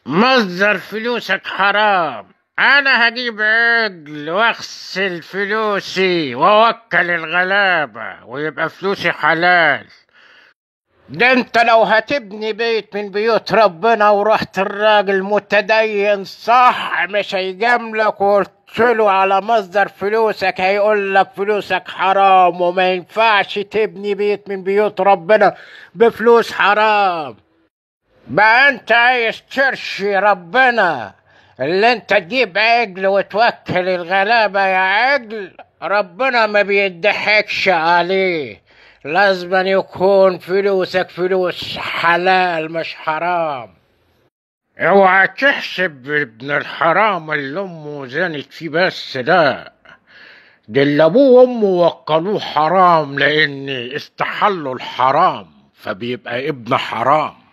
مصدر فلوسك حرام. انا هجيب عجل واغسل فلوسي واوكل الغلابة ويبقى فلوسي حلال. ده انت لو هتبني بيت من بيوت ربنا ورحت الراجل متدين صح مش هيجاملك وقلتله على مصدر فلوسك، هيقولك فلوسك حرام وما ينفعش تبني بيت من بيوت ربنا بفلوس حرام. بقى انت عايز ترشي ربنا اللي انت تجيب عجل وتوكل الغلابة يا عجل؟ ربنا ما بيضحكش عليه، لازم يكون فلوسك فلوس حلال مش حرام. اوعى تحسب ابن الحرام اللي امه زنت فيه بس، لا، ده اللي ابوه وامه وكلوه حرام لان استحلوا الحرام فبيبقى ابن حرام.